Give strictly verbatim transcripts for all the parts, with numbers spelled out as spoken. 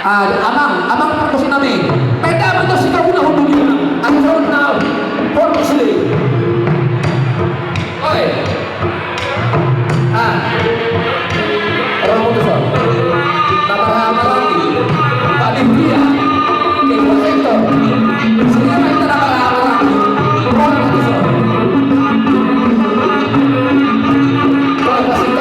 Ah, amang, amang pargonsi nami. Peda ma tusi, kauna hundul i. Anggo na portus i. Oi. Ah. Ro ma tuson. Na marhahamaranggi. Panitia. Ketua sektor. Sini ma hita na marhahamaranggi. Ro ma tuson. Ro ma tuson.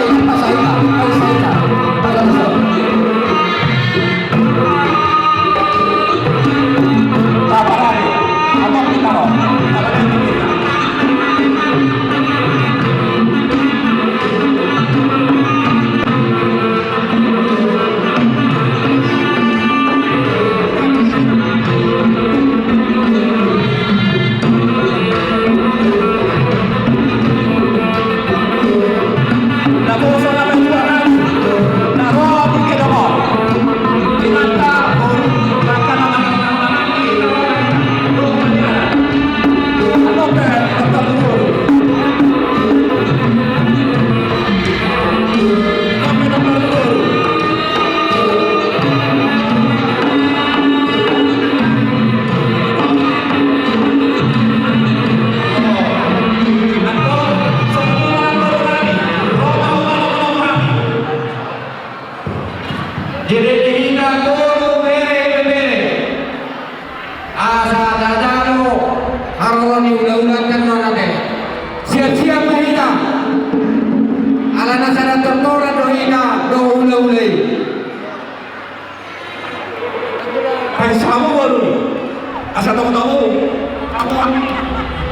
Jadi di hita boru, bere, bere. Asa tajalo haroro ni hulahula, kan, nang ate. Siap-siap ma hita. Alana sada tortoran do hita dohot hulahula i. Paisa hamu boru. Asa tongtong hamu.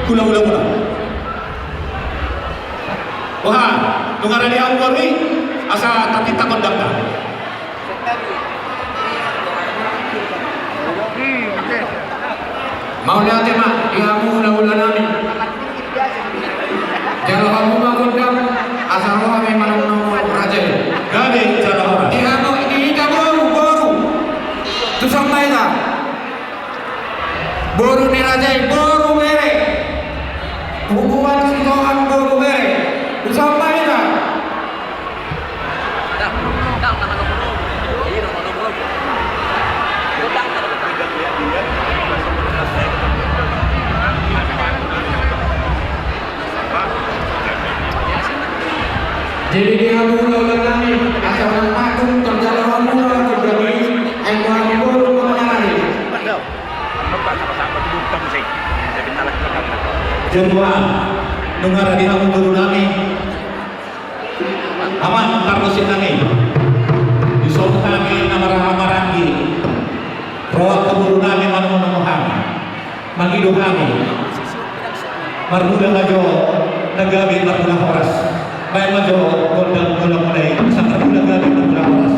Hulahula muna. Wah, nunga rade hamu boru i, asa tatintak gondangta. Mauliate ma di hamu hulahula nami. Jalo hamu ma gondang, asa ro hami manongtong raja i. Gabe jala horas. Di hamu, di hita boru, boru. Tuson ma hita. Boru ni raja i, boru bere. Hubungan sitoan boru bere. Tuson ma hita. Jadi di hamu hulahula nami, asa unang patung, tarjalo hamu ma gondang i, ai ma hamu boru mangarade. Jadwal, nunga rade hamu boru nami. Amang pargonsi nami. Dison hami na marhahamaranggi. Ro angka boru nami manongtong hami. Mangido hami. Marmula ma jo na gabe marmula horas. Baen ma jo gondang boru muna i, asa marmula gabe marmula horas.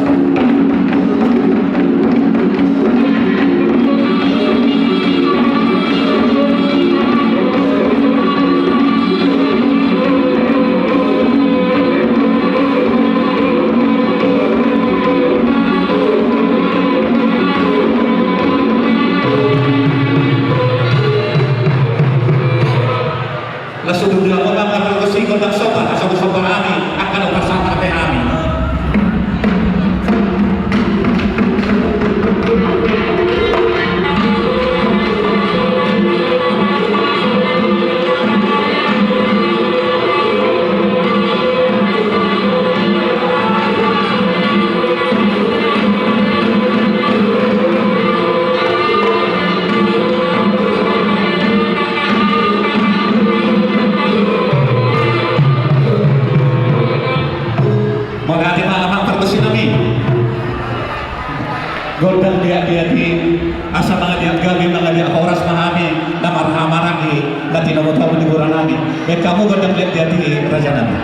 Langsung dulu, amang pargonsi, gondang somba, asa husomba hami angka na pasahat ate nami. Mauliate ma amang pargonsi nami. Gondang diat-diat i, asa mangaliat gabe mangaliat horas ma hami na marhahamaranggi na tinomu-tomu di boru nami. Baen hamu gondang diat-diat i, raja nami.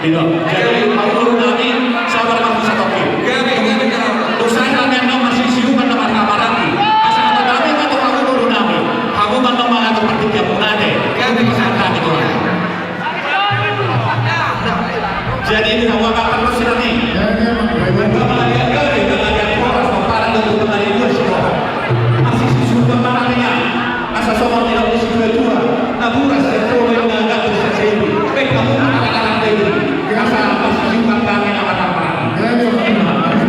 Jadi, hamu boru nami, sabar ma tu satongkin. Gabe, gabe, gabe. Dosa nami annon masisiuman na marhahamaranggi. Asa hata nami ma tu hamu boru nami. Hamu ma annon mangatur partingkian muna ate. Gabe. Pasahat nami tu hamu. Jadi, di hamu angka parlos nami. Gabe, gabe. Gabe, gabe. Gabe, gabe. Masih sisuka mana dia? Asa songon nidok ni situatua, na buras sian Toba i na gabus sian Saitu. Baen hamu ma angka partingkian i. Asa masisiuman hami na marhahamaranggi.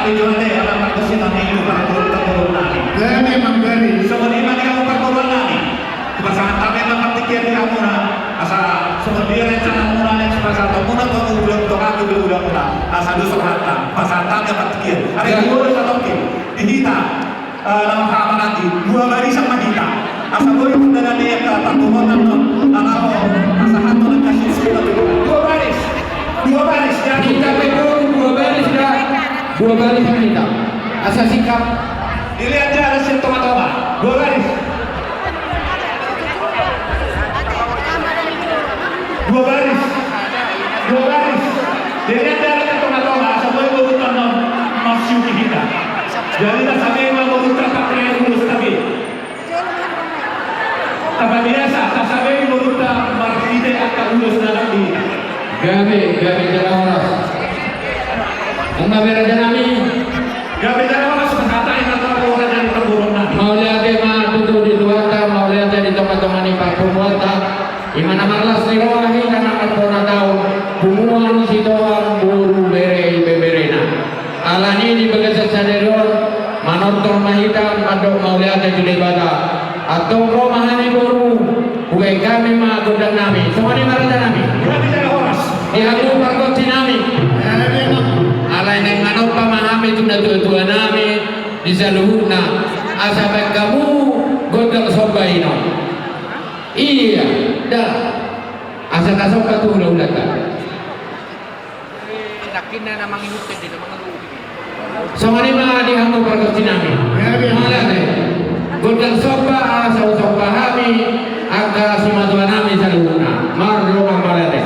Di jolo ni, ala pargonsi nami tu parboru-, parboru nami. Gabe, Amang, gabe. Songon i ma di hamu parboru nami. Hupasahat hami ma partingkian di hamuna. Asa songon dia rencanamuna, next pasahatonmuna tu hamu, ulaonmuna, ulaonmuna. Asa dos rohanta. Hupasahat hami ma partingkian. Ada dua, dua, satu, oke. Di hita. Eh, nama haha manati, dua barisan ma hita. Asa boi tanda na di angka parboruon on, na laho pasahathon angka suksuk. Dua baris, dua baris, jadi hita pe dua baris da, dua baris ma hita. Asa singkat. Dilihat dia ada di tonga-tonga, dua baris. Dua baris. Dua baris. Jadi, ada di tonga-tonga, asa boi boruta on masiuk di hita. Jadi, tasabe ma boruta pakai ulos tabe. Tapabiasa, tasabe boruta marhite angka ulos na adong di hita. Gabe, gabe jala horas. Unang bere nami. Gabe jala horas, mangkatai na tau ora jadi perburungan. Mauliate ma tutu di Tuhanta, mauliate di tonga-tonga ni parpunguanta. Ima na marlas ni roha hita na marpona taon, punguan sitoan boru bere ibeberena. Alani di bagasan sadari on, manortor ma hita mandok mauliate tu Debata. Antong ro ma hami boru, hubaen hami ma gondang nami. Songon i ma raja nami. Di hamu pargonsi nami. Alai naeng manompa ma hami tu natua-tua nami di saluhutna. Asa baen hamu gondang somba i non. Ia, da. Asa tasomba tu hula-hulanta. Songon i ma di hamu pargonsi nami. Mauliate. Gondang somba, asa husomba hami angka simatua nami saluhutna. Mardongan mauliate.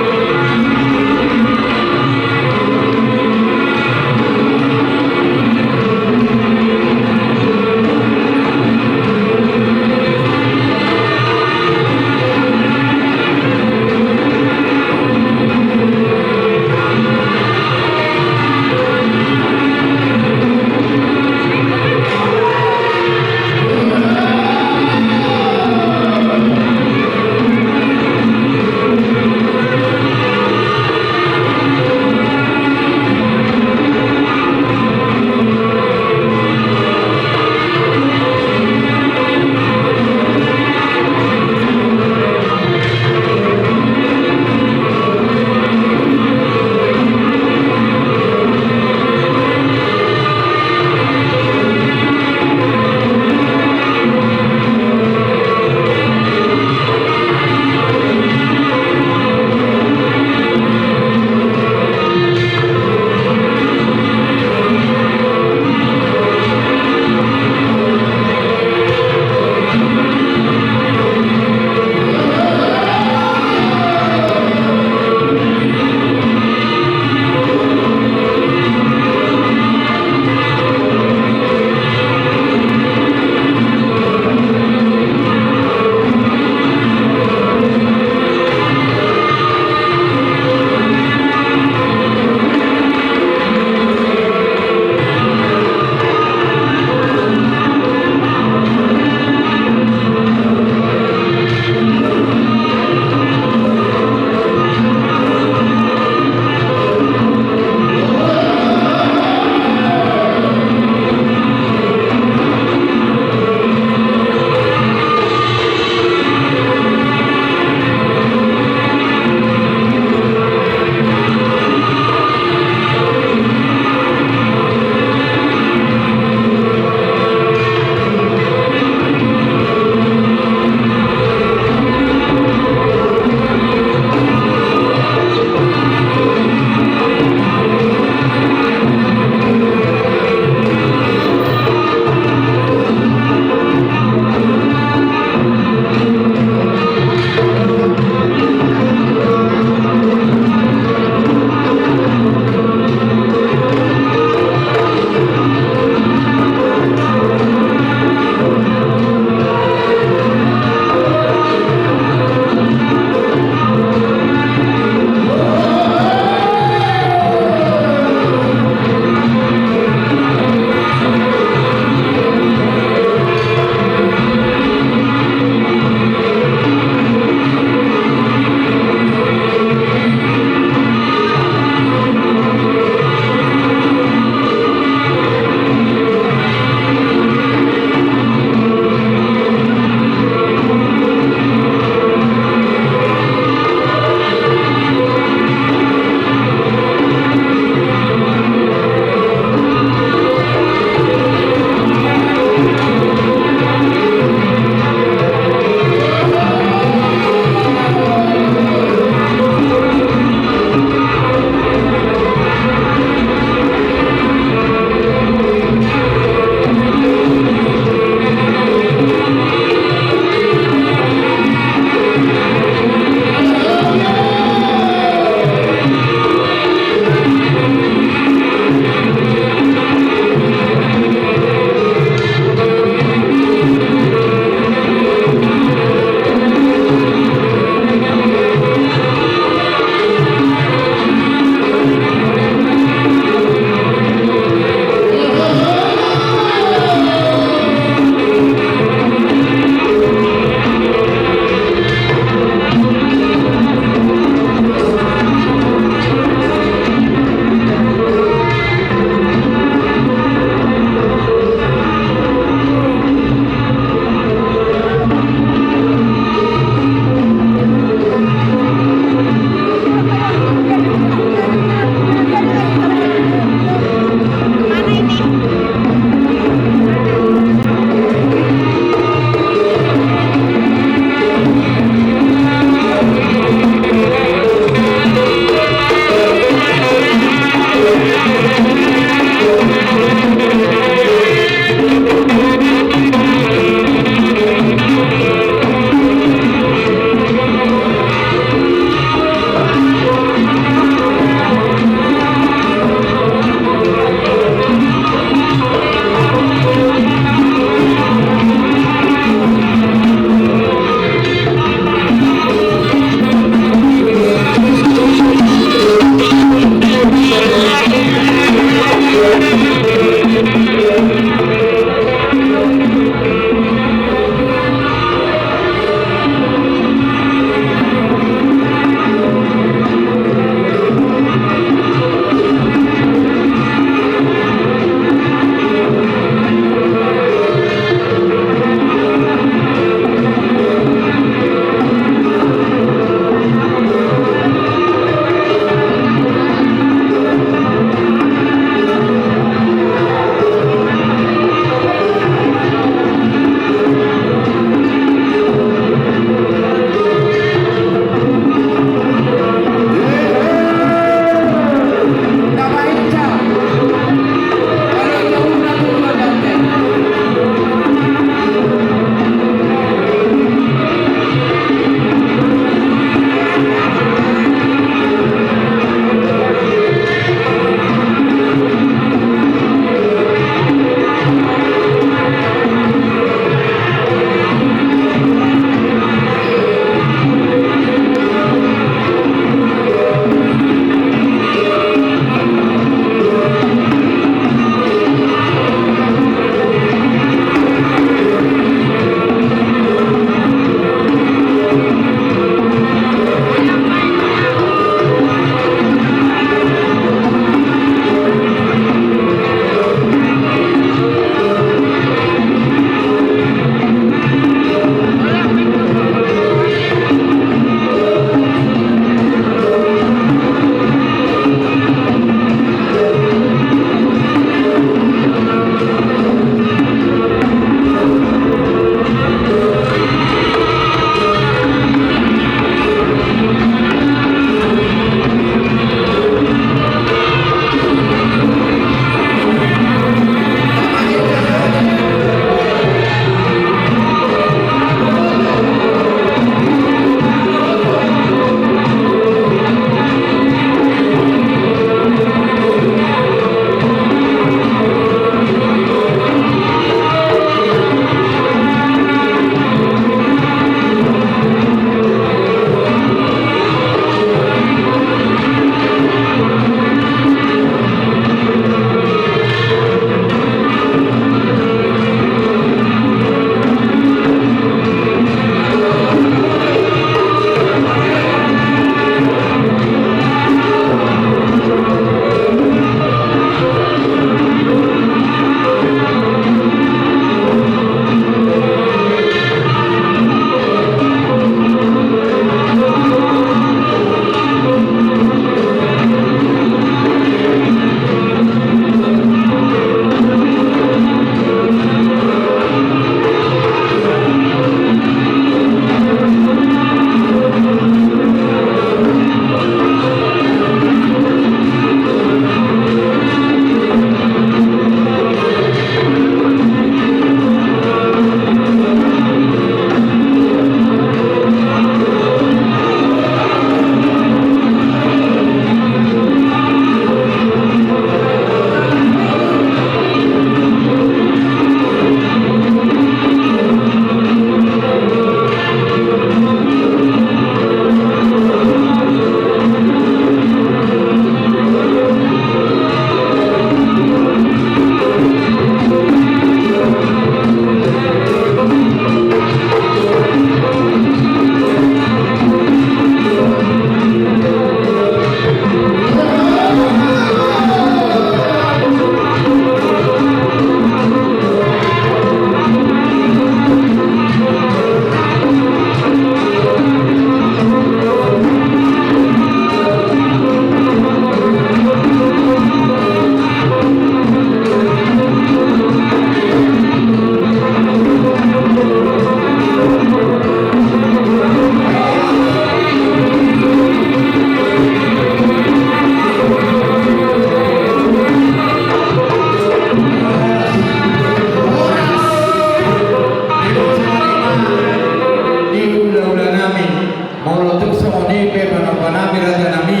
Nami raja nami,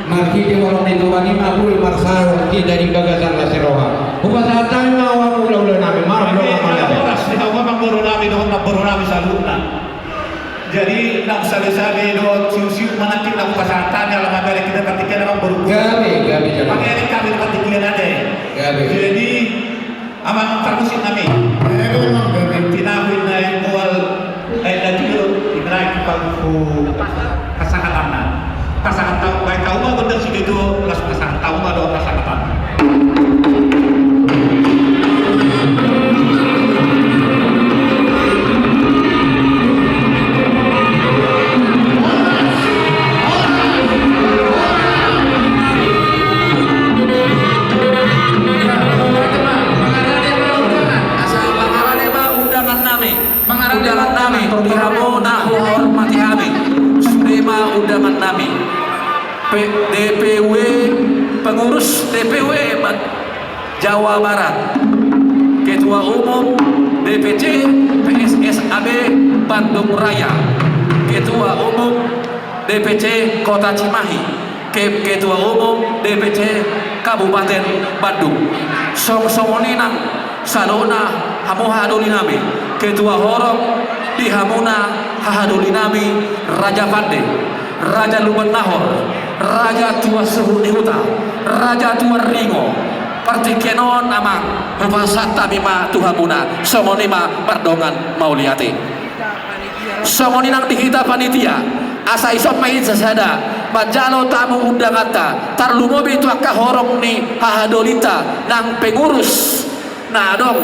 marhite holong ni Tuhan i ma boi marsaor hita di bagasan las ni roha. Hupasahat hami ma hamu hulahula nami, marhite horas ni hamu amangboru nami dohot namboru nami saluhutna. Jadi, ndang sabe-sabe dohot siuk-siuk manangkin na hupasahat hami ala mabere hita partingkian amangboru. Gabe, gabe jala. Mangelean hami partingkian ate. Gabe. Jadi, amang parmusik nami. Gabe, amang, gabe. Tinahu inna i mual, eh, na jolo, inna i tu pangku pasahatanna. Pasahat hamu, baen hamu ma gondang sude tu, laos pasahat hamu ma dohot pasahatanna. Asa mangarade ma undangan nami. Undangan nami, di hamu na huhormati hami. Sude ma undangan nami. P-, D P W, pengurus D P W Ba-, Jawa Barat. Ketua Umum D P C P S S A B Bandung Raya. Ketua Umum D P C Kota Cimahi. Ke-, Ketua Umum D P C Kabupaten Bandung. Song-, songon i nang saluhutna hamu hahadoli nami. Ketua horong di hamuna hahadoli nami, Raja Pande, Raja Lumban Nahor, Raja Tua Suhut ni Huta, Raja Tua Ringo. Partingkian on amang, hupasahat hami ma tu hamuna, songon i ma mardongan mauliate. Songon i nang di hita panitia, asa dison ma hita sada manjalo tamu undanganta, tarlumobi tu angka horong ni hahadolinta nang pengurus na adong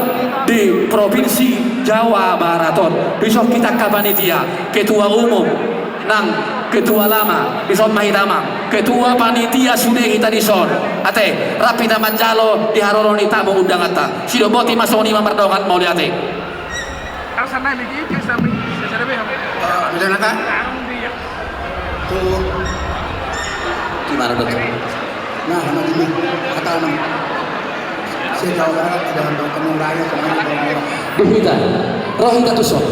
di Provinsi Jawa Barat on. Dison hita angka panitia, ketua umum nang ketua lama, dison ma hita amang, ketua panitia sude hita dison. Ate, rap hita manjalo di haroro ni tamu undanganta. Sidok boti ma, songon i ma mardongan mauliate. Alasan nai di itu sampai secara beham. Eh, bisa naka? Anu dia. Tu. Di mana, Dok? Nah, sama gini. Kata nama. Saya jauh banget, tidak ada teman lain, semuanya orang-orang. Di hita. Ro hita tuson.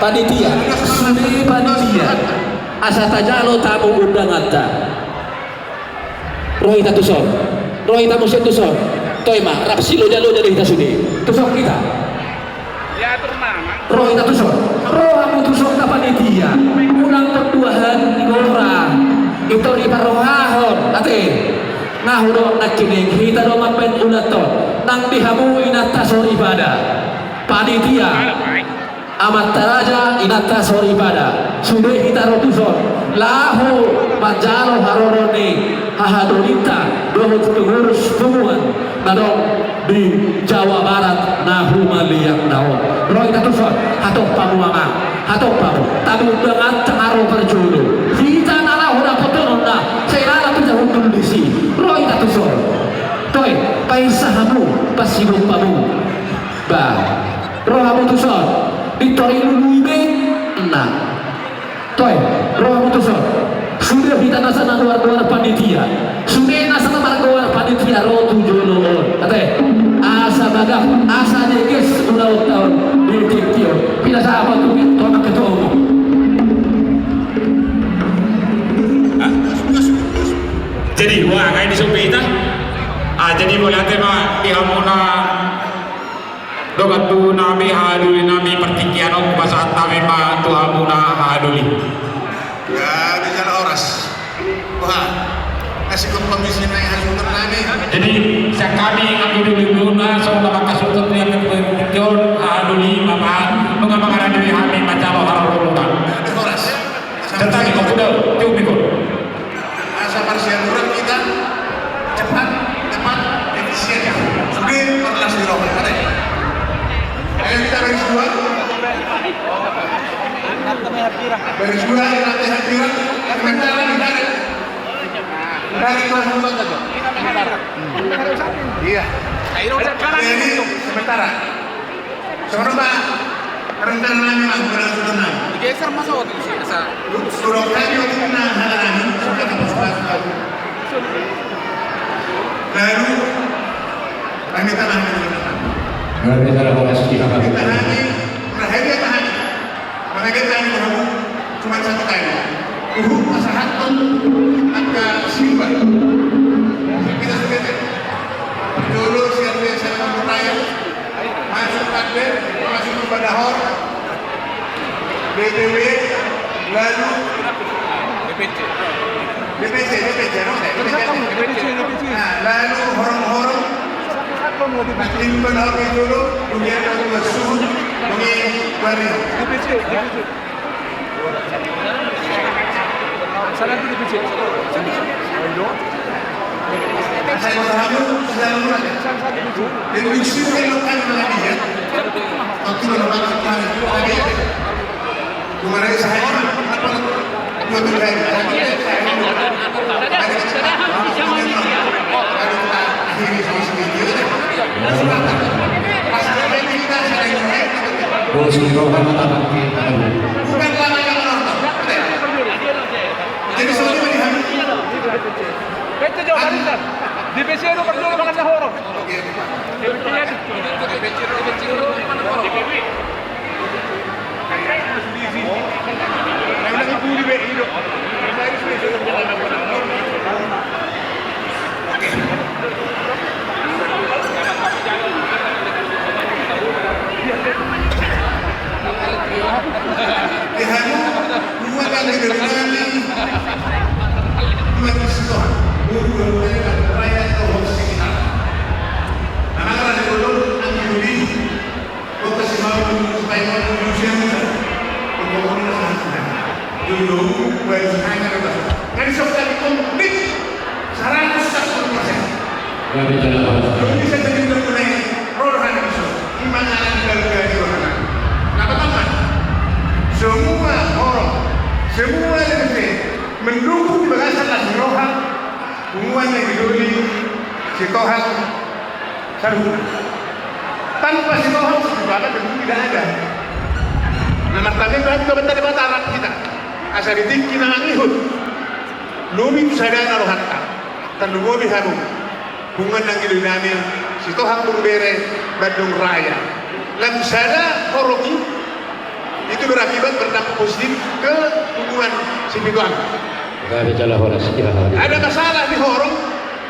Panitia. Sude panitia. Asa tajalo tamu undanganta. Ro hita tuson. Ro hita muse tuson. Toe ma, rap siloja-loja do hita sude. Tuson hita. Ro hita tuson. Ro hamu tuson, angka panitia. Unang tong dua hali di gora. Ito diparrohahon. Ate. Nga hudok nangkining hita do mambaen ulaon on. Nang di hamu inanta soripada. Panitia. Amanta raja, inanta soripada, sude hita ro tuson, laho manjalo haroro ni hahadolinta dohot pengurus punguan na adong di Jawa Barat na humaliangna on. Ro hita tuson, hatop hamu amang, hatop hamu. Tamu undanganta nga ro parjolo, hita na laho dapotononna, sai rap hita hundul disi. Ro hita tuson. Toe, paisa hamu, pasigop hamu. Ba. Ro hamu tuson, Victor i lului be, na. Toe, ro hamu tuson. Sude hita nasa na goar-goar panitia. Sude nasa na margoar panitia ro tu jolo on. Ate, asa bagak, asa jeges ulaonta on di tingki on. Pinasahat ma tu, tu angka ketua umum. Jadi, wah, ngai di sopi hita. Ah, jadi, mauliate ma di hamuna. Dongan tubu nami, hahadoli nami, partingkian on hupasahat hami ma tu hamuna hahadoli. Gabe jala horas. Wah, kasih kompromi sini hasutan nami. Jadi, sian hami, hami doli muna, songon na mangkasutan di hami partingkian on, hahadoli ma, nunga mangarade hami manjalo haroro muna. Gabe horas. Tentang ikut kuda, tiup ikut. Asa parsiaduran hita cepat, tepat, efisien. Sude parlas ni roha, ate. Ayo hita baris dua. Baris dua, hita baris dua. Sementara di darat. Dari kelas empat aja. Iya. Jadi, sementara. Songon on ma rencana nami, ma rencana nami. Digeser ma so, di sini, sa. Sudah kami waktu na hal nami, sudah kita pas-pas. Lalu, kami tanah nami. Kami tanah nami, terakhir tanah nami. Makanya tanah nami, cuma satu kali. Huhut pasahathon angka simbah. Kita sudah cek. Jolo sian desa Raya. Masuk Pandan, masuk ke Padahor. B P W, lalu D P C. D P C, D P C, no? D P C, D P C. Nah, lalu horong-horong. Nah, timbal horong dulu, kemudian lalu masuk, kemudian baru. Bos ni roha mata pakai tahu. Jadi soalnya melihat. Betul jauh hari kan. Di P C itu kerja dengan horor. Saratus satu persen. Jadi bisa jadi udah mulai roh hana bisa. Iman anak gagal di roh hana. Kenapa taman? Semua orang, semua Indonesia mendukung di bagasan las roha. Punguan yang didoli, si Tohang, Saluhutna. Tanpa si Tohang, Sipituama tentu tidak ada. Na martangiang do hami tu Amanta Debata, arahon hita asa di tingki na mangihut, lobi tu sadana rohanta. Tarlumobi hamu punguan nang didoli nami, si Tohang Boru Bere, Bandung Raya. Lam sada horong i, itu berakibat, berdampak positif ke punguan Sipituama. Ada masalah di horong,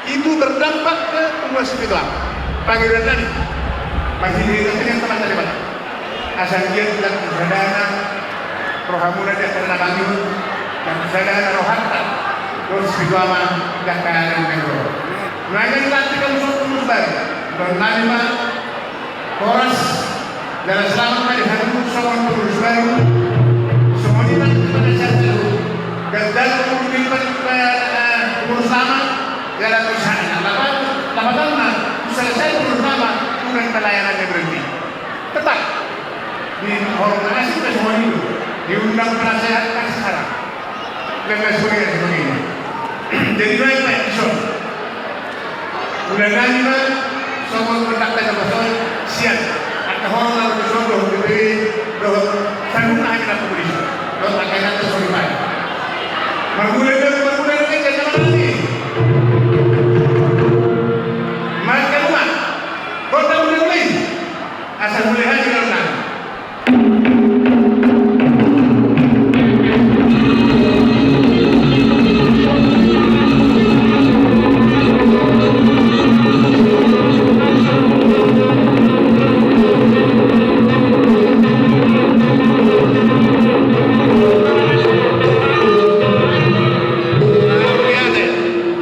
itu berdampak ke punguan Sipituama. Pangidoan nami, pahirihirhon hami tu Amanta Debata asa anggiat tu sadana rohamuna di angka na mangihut, tu sadana rohanta dohot Sipituama di angka na mangihut. Nunga dilantik hamu songon pengurus baru, dohonon nami ma, horas jala selamat ma di hamu songon pengurus baru. Songon i nang di bagasan ganjang umur di pengurus lama jala tu sada na lapan, lapan tahun ma tu sada-sada pengurus lama, unang pelayanan na berhenti. Tetap di horong na asing, songon i do, diundang penasehat, kasih saran. Dan lain sebagainya, sebagainya. Jadi, baik, baik, dison. Ulaon nami ma songon pendak tena pasoi sian angka horong na dison dohot B P W dohot saluhutna hami na pengurus. Dohot angka na dison, baik. Marmula do, marmula do, marmula do. Maka dua. Kota mulai. Asa mulai haji lawan nami.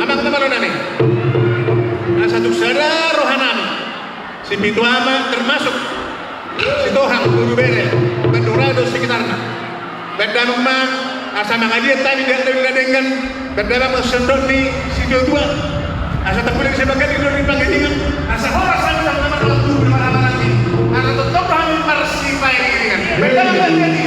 Amang na malo nami, asa tung sada roha nami. Sipituama termasuk Sitohang, Boru Bere, Bandung Raya dohot sekitarna. Baen damang ma asa mangaliat hami di angka na denggan, baen damang ma sandok ni situatua. Asa tapulak sibagas di luar di panggilingan, asa horas hami sama-sama dalam tubuh marhahamaranggi. Asa tongtong hami marsipairing-iringan. Baen damang ma hadiah ni.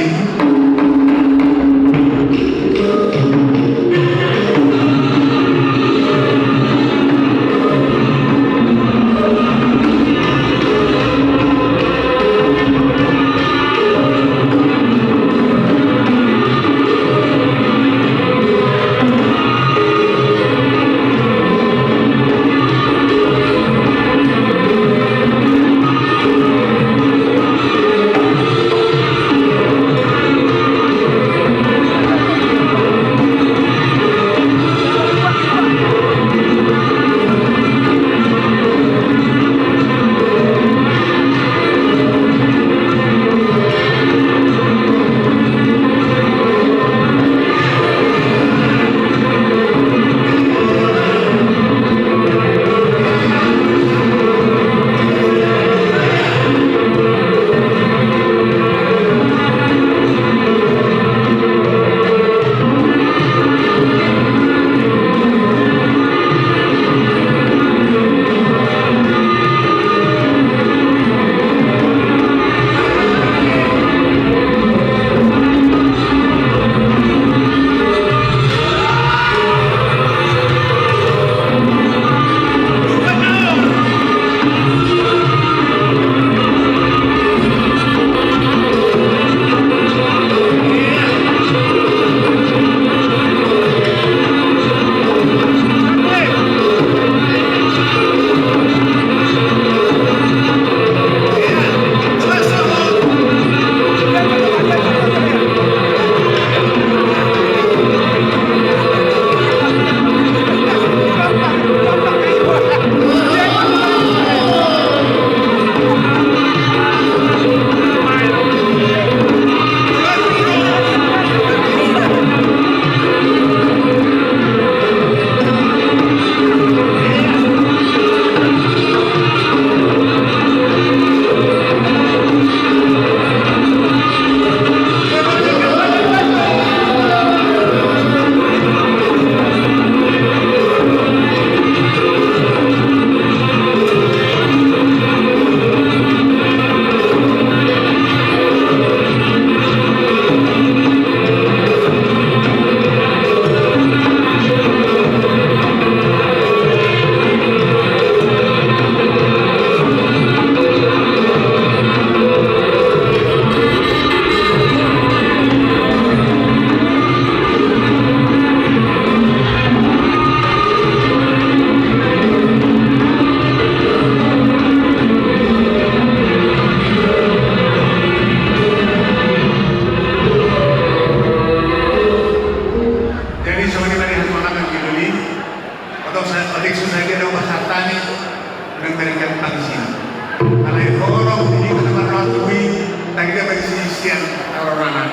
Sian Tarorangan.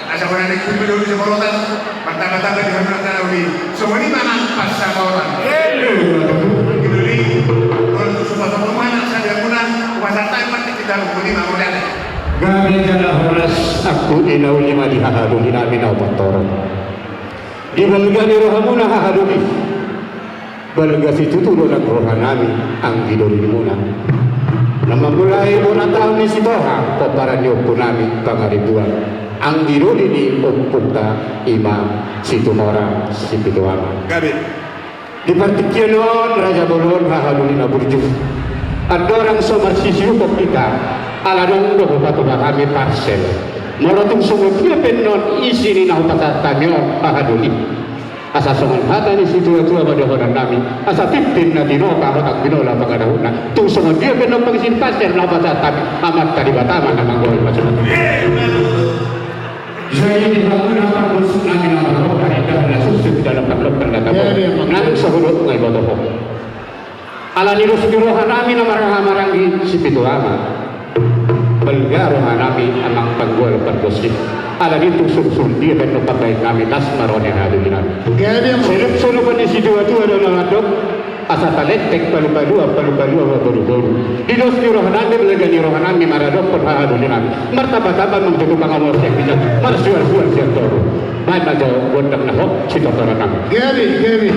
Asa bona ni kupi dulu saborotan, martamba-tamba di hamuna tanah uli. Songon i ma nang pansamotan. Anggi doli, molo tung so pasamotan nang sadia muna, upasahat hami ma tingki talu, songon i ma modalna. Gabe jala horas, angku ina uli ma di haha doli nami na upatorop. Di balga ni rohamuna haha doli. Balga situtu do nang roha nami anggi doli muna. Na mamulai bona taon ni Sitoha, pomparan ni ompu nami Pangaribuan. Anggi doli ni ompunta i ma Situmorang Sipitu Ama. Gabe. Di partingkian on raja bolon haha doli na burju. Andorang so marsisiukon hita, ala adong do hupatupa hami parsel. Molo tung songon dia pe annon isi ni na hupasahat hami on haha doli. Asa songon hata ni situa-tua ma dohonon nami, asa pimpin na tinopa, otak binola pangadahutna. Tung songon dia pe annon pangisi ni parsel na hupasahat hami, Amanta Debata ma na manggomgom pasu-pasu. Jadi di hamuna parbosuk nami na marroha indahan na suksuk dalam parlompan na tabo. Nang sahudok nga iboto ho. Ala ni dos ni roha nami na marhahamaranggi Sipitu Ama. Balga roha nami amang panggual pargonsi. Ala ni tung songon dia pe annon pambahen nami, las ma roha ni haha doli nami. Songon songon ni situa-tua do na mandok, asa talentek palu-paluan, palu-paluan ma boru-boru. Di dos ni roha nami, balga ni roha nami maradophon haha doli nami. Martamba-tamba nang tutu pangamor sian ginjang, marsual-sual sian toru. Baen ma jo gondang na hot sitortoran nami. Gabe, gabe.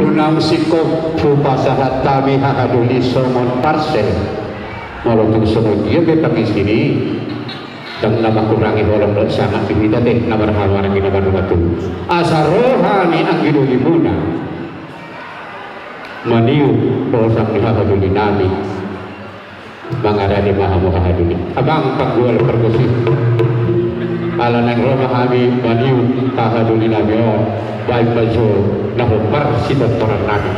Nunga singkop hupasahat hami haha doli songon parsel. Molo tung songon dia pe pangisi ni, ndang na mangkurangi holong dohot sangap di hita, te, na marhahamaranggi na marnunga tubu. Asa roha ni anggi doli muna maniup hosang ni haha doli nami. Mangarade ma hamu haha doli. Amang panggual pargonsi. Ala naeng ro ma hami maniup haha doli nami on. Baen ma jo na hombar sitortoran nami.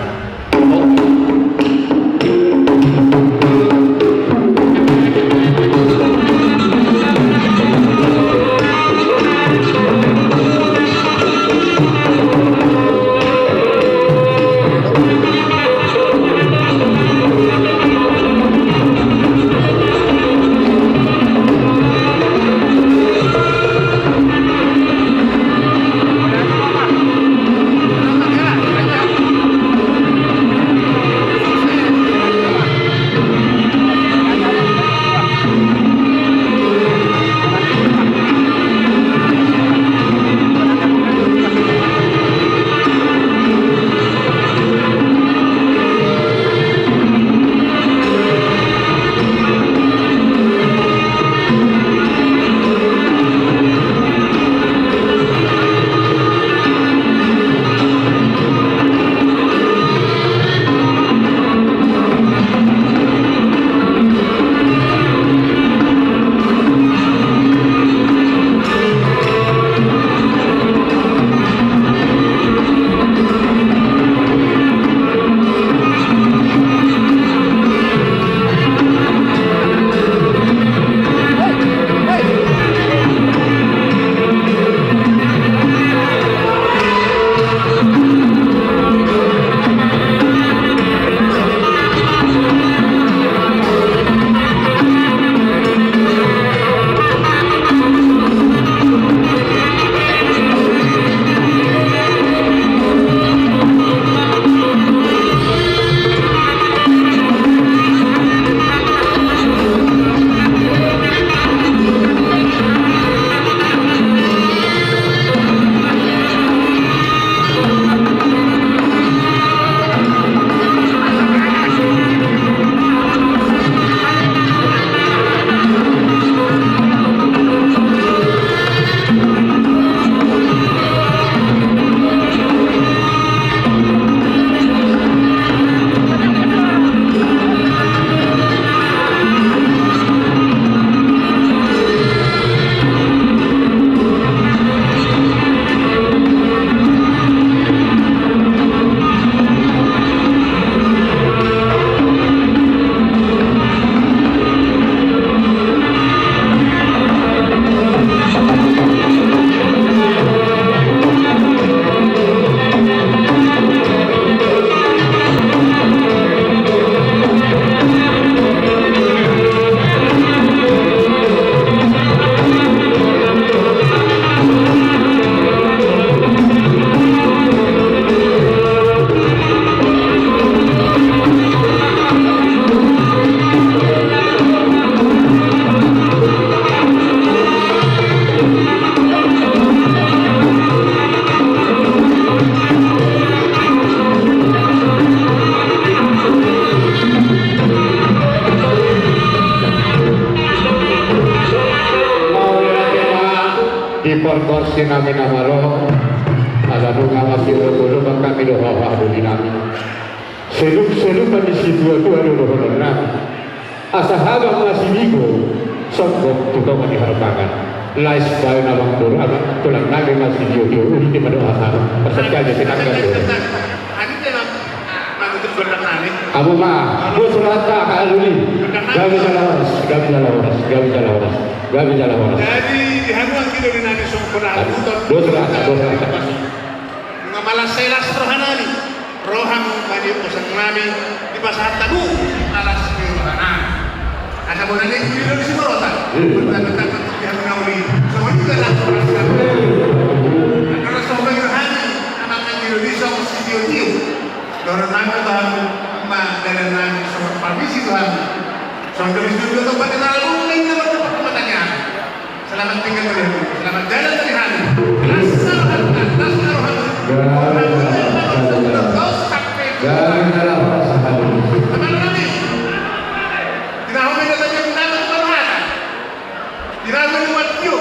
Pargonsi nami na malo, ala nunga masiolopolop hami dohot haha doli nami. Seluk-selukan ni situatua do dohonon nami. Asa habang masibigo, songgop tu tonga ni harbangan. Laos baen amang boru, amang tulang nami masibiotio, uli di mado asa. Pasahat saja sinangkan do. Amu ma, bos rata haluli. Gabe jala horas, gabe jala horas, gabe jala horas, gabe jala horas. Jadi di hamu anggi doli nami songon pola haluton. Bos rata, bos rata. Nunga malas sai las roha nami. Roham mangihuthon nami dipasahat hamu alas ni rohana. Asa bona ni uli do di Siborota. Bertanda-tanda tu pihak nauli. Songon i do lah. Asa bona ni rohana amang anggi doli songon sitiotio. Dohonon nami ma tu hamu ma dalan nami songon parmisi tu hamu. Songon gabe sitiotio tu pake na lalu nang dalan tu pake matanya. Selamat tinggal, selamat jalan dari hami. Las rohana, las rohana. Gabe jala horas. Gabe jala horas. Teman kami, tidak mau main datang yang nama teman hata. Tidak mau buat tio,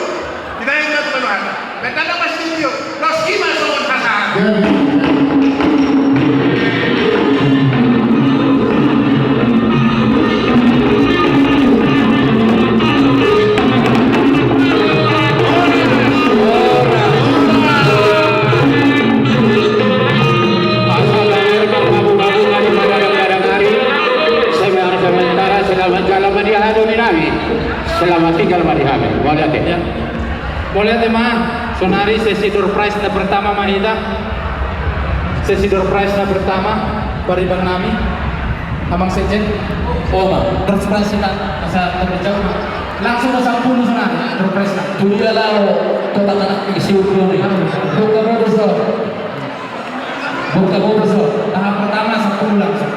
tidak yang teman hata. Datang apa sih tio? Los ima songon hasahatan. Selamat tinggal ma di hami. Mauliate. Ya. Mauliate ma, sonari sesi door prize na pertama ma hita. Sesi door prize na pertama, pariban nami. Amang sekjen. O ma. Door prize hita, asa terjauh ma. Langsung ma sampulu sonari, door prize na. Tu dia laho, kota tanah isi ukur ni. Buka modus do. Buka modus do. Tahap pertama sampulu langsung.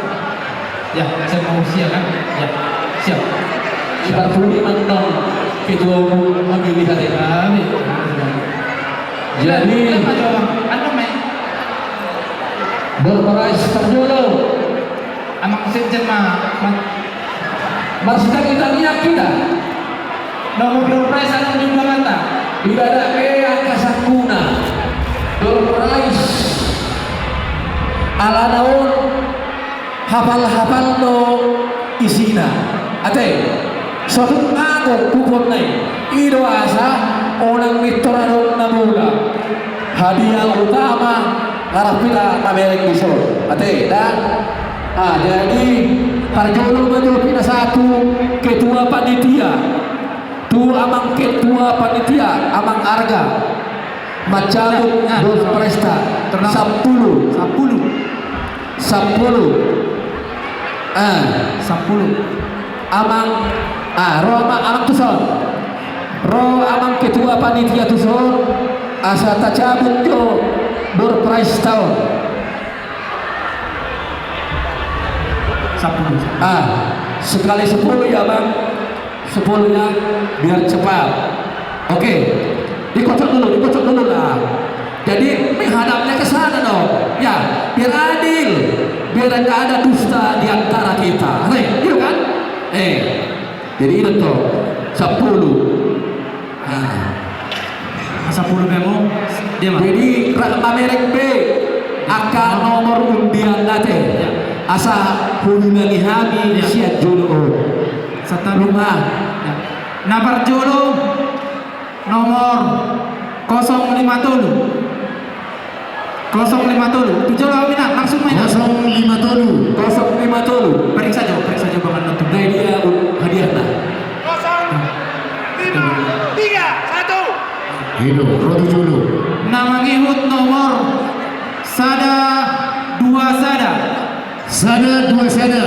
Ya, saya mau siap kan? Ya, siap. Siap. Siap. Ketua umum memilih hari. Amin. Jadi, berperai seterjolo. Amang sekjen ma, ma. Masih tak kita lihat kita. Nomor berperai satu di belakang. Tidak ada eh angka sakuna. Berperai. Alana on. Hapal-hapal do isina. Ate, sotung ago kupon nai. I do asa unang mintor adong na mula. Hadiah utama ngarap hita na merek dison. Ate, da. Ah, jadi parjolo ma jo hita satu ketua panitia. Tu amang ketua panitia, amang Arga. Mancabut door prize ta. Sampulu. Sampulu. Sampulu. Ah. Sampulu. Amang, ah, ro amang, amang tuson. Ro amang ketua panitia tuson. Asa tacabut jo door prize ta on. Sampulu. Ah, sekali sepuluh ya, Bang. Sepuluhnya biar cepat. Oke. Dikocok dulu, dikocok dulu lah. Jadi menghadapnya ke sana dong. Ya, biar adil. Biar nggak ada dusta di antara kita. Nih, gitu kan? Eh. Jadi itu tuh. Sepuluh. Nah. Sampulu pe hamu, dia ma. Jadi, ra mamereng be angka nomor undian na te. Ya. Asa hulungan ni hami sian jolo on. Satabi. Lima. Ya. Na parjolo nomor kosong lima tolu. Kosong lima tolu. Tu jolo hami na, langsung ma i na. Kosong lima tolu. Kosong lima tolu. Periksa jo, periksa jo bagan na tu. Nah, dia hadiahna. Kosong lima tiga satu. Ido, ro tu jolo. Na mangihut nomor sada dua sada. Sada dua sada.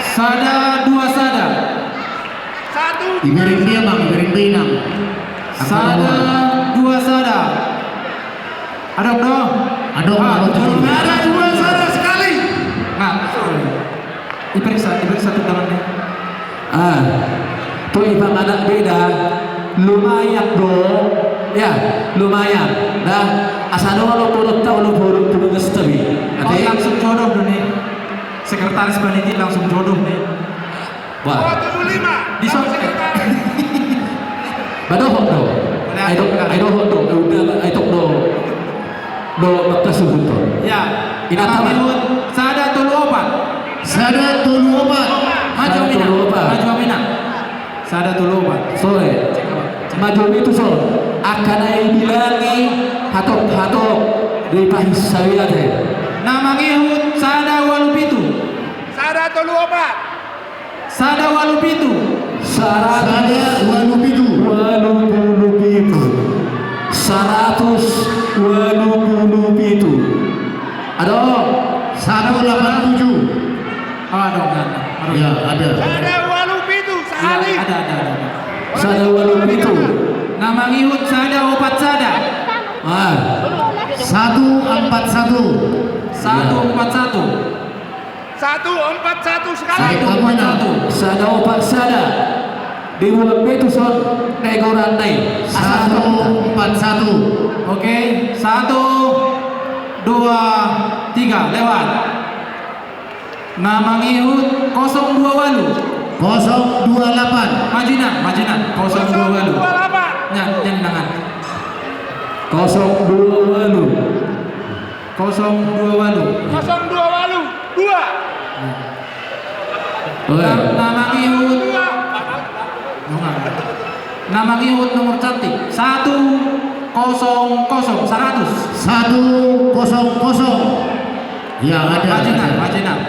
Sada dua sada. Satu. Ibereng dia, Bang, ibereng dia, Bang. Sada dua sada. Adong do? Adong, ah, adong. Sada dua sada sekali. Nah, sorry. Diperiksa, diperiksa tendangannya. Ah, tu ipanganak beda. Lumayan do. Ya, lumayan. Dah, asa do lo bolot tau lo bolot tu bagas tabi. Oh, ate? Langsung jodoh do nih. Sekretaris panitia langsung jodoh nih. Wah. Dua tujuh lima. Di son. Ba dohot do. Ai do, ai dohot Do, maka suhut do. Ya. Ina taman. Sada tolu opat. Sada tolu opat. Maju, Sada Amina. Tolu opat. Maju, Amina. Sada tolu opat. Sore. Maju itu so. Angka na dibilangi hatop-hatop di pahis sawiate. Na mangihut sada ualu pitu. Sada tolu opat. Sada ualu pitu. Sada ualu pitu. Ualu pulu pitu. Saratus ualu pulu pitu. Adong. Sada lapan tujuh. Adong, adong. Ya, ada. Sada ualu pitu, ya, sahali. Ada, ada, ada. Sada ualu pitu. Na mangihut sada opat sada. Ah. Satu empat satu. Satu empat satu. Satu empat satu sekali. Satu empat satu. Sada opat sada. Dibuat betul son negoran nai. Satu empat satu. Oke, satu, dua, tiga, lewat. Na mangihut kosong dua ualu. Kosong dua lapan. Maju inang, maju inang. Kosong dua ualu. Kosong dua lapan. Nah, jangan tangan. Kosong dua ualu. Kosong dua ualu. Kosong dua ualu. Dua. Oke. Na, na mangihut. Dua. Na mangihut nomor cantik. Satu kosong kosong, saratus. Satu kosong kosong. Ya, ada. Maju inang, maju inang.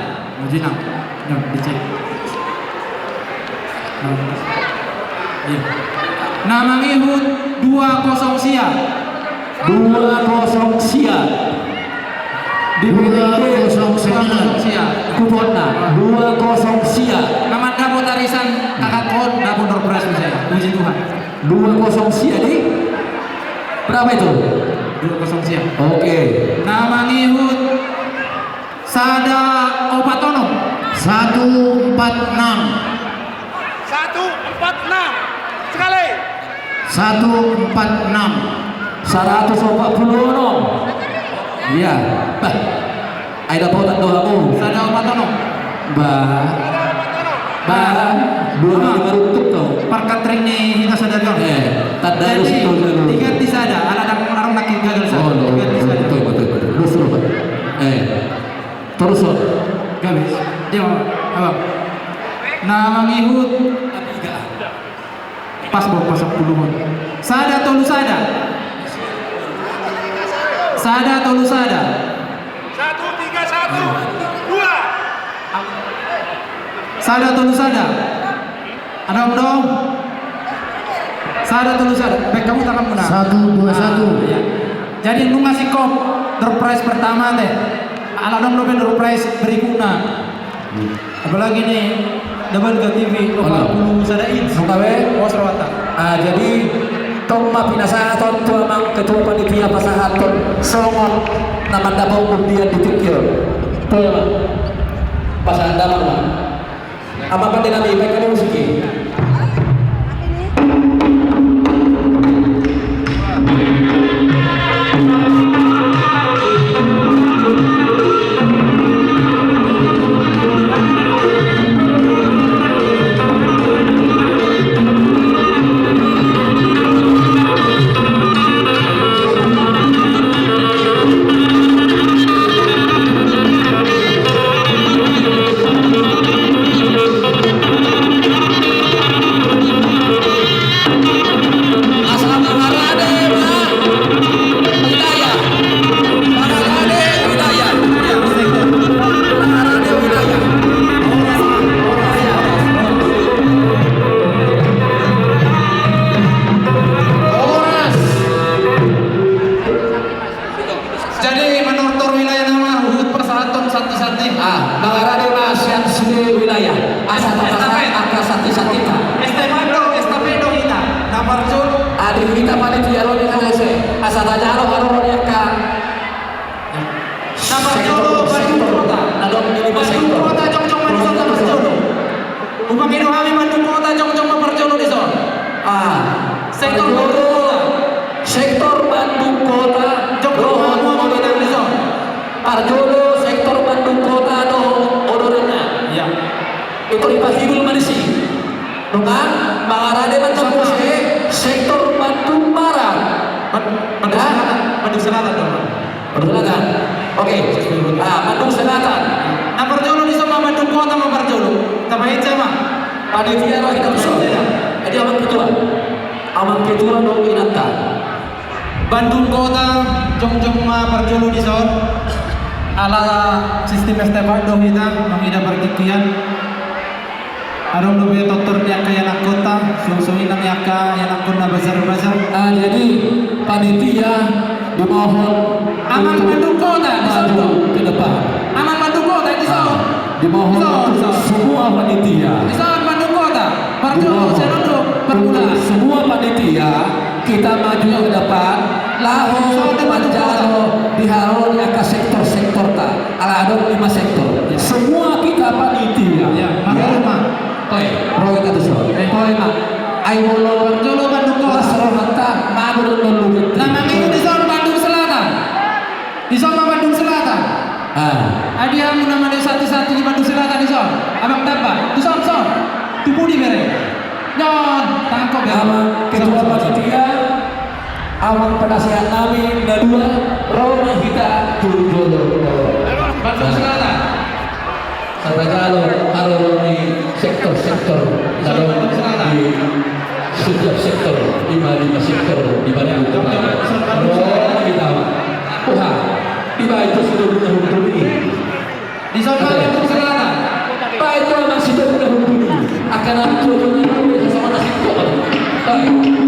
Maju inang. Nah, dicek. Nah. Iya. Na mangihut dua kosong sia. Dua kosong sia. Di dua kosong sembilan. Dua kosong sia. Kuponna, dua kosong sia. Na mandapot arisan kakak on, dapot door prize misalnya. Puji Tuhan. Dua kosong sia di? Berapa itu? Dua kosong sia. Oke. Na mangihut sada opat onom. Satu empat enam. Satu empat enam. Sekali. Satu empat enam. Saratus opat pulu onom. Iya. Bah. Ai dapotan do hamu. Sada opat onom. Bah. Bah. Dua kali baru tuk tuh. Parkatring ni hita sadari on. Eh, tanda. Jadi, harus tahu dulu. Diganti sada. Ala dang orang lagi gagal sada. Oh, lo, diganti sada. Betul, betul, betul. Terus, terus, Pak. Eh. Torus on. Gabis. Dia, abang. Na mangihut. Pas, bos, pas sepuluh on. Sada tolu sada. Sada tolu sada. Satu tiga satu. Dua. Sada tolu sada. Adong, adong. Sada tolu sada. Baik, kamu tanganmu, nah. Satu dua satu. Ah, iya. Jadi, nunga singkop door prize pertama, teh. Ala adong dope door prize berikutna. Apalagi ni, Dabalga T V, opat pulu sada inch. Nunga be? Os rawata. Ah, jadi, tong ma pinasahat on tu amang ketua panitia pasahathon songon na mandapot undian di tingki on. Tong ma. Pasahat damang ma. Amang pande nami, baen hami musik i. Bandung Selatan. Oke. Ah, Bandung Selatan. Na parjolo dison ma, Bandung Kota ma parjolo. Tabaen ma. Panitia ma hita tu son. Jadi amang ketua. Amang ketua do inanta. Bandung Kota jongjong ma parjolo dison. Ala sistem estafet do hita, mangida partingkian. Adong dope tortor ni angka ianakhonta, suang songon i nang angka ianakhon na bazar-bazar. Ah, jadi panitia dimohon. Amang untuk Bandung Kota, dison maju ke depan. Amang Bandung Kota, dison. Ah, dimohon untuk semua panitia. Dison Bandung Kota. Parjolo, dimohon untuk semua panitia. Kita maju ke depan, laho manjalo di haro ni angka sektor-sektorta. Ala adong lima sektor. Semua kita panitia. Ya, maka rumah. Oi, ro hita tu son. Oi, Mak. Ai molo las rohanta, mangihut do luhut. Na mangihut dison Bandung Selatan. Dison ma Bandung Selatan. Ah. Ai dia muna mane satu-satu di Bandung Selatan dison. Abang Tamba, dison, son. Tu pudi bere. Don, tangkap ya. Amang ketua panitia, amang penasehat nami na dua, ro ma hita tu jolo. Bandung Selatan. Satajalo, haro ni sektor-sektor, na adong di setiap sektor, di mana sektor, di mana. Ro ma hita. Uha, di mana itu sudah guna hubungi. Dison ma Bandung Selatan. Baik, kalau masih ada guna hubungi. Akan aku tuh, sama nasib kok. Baik.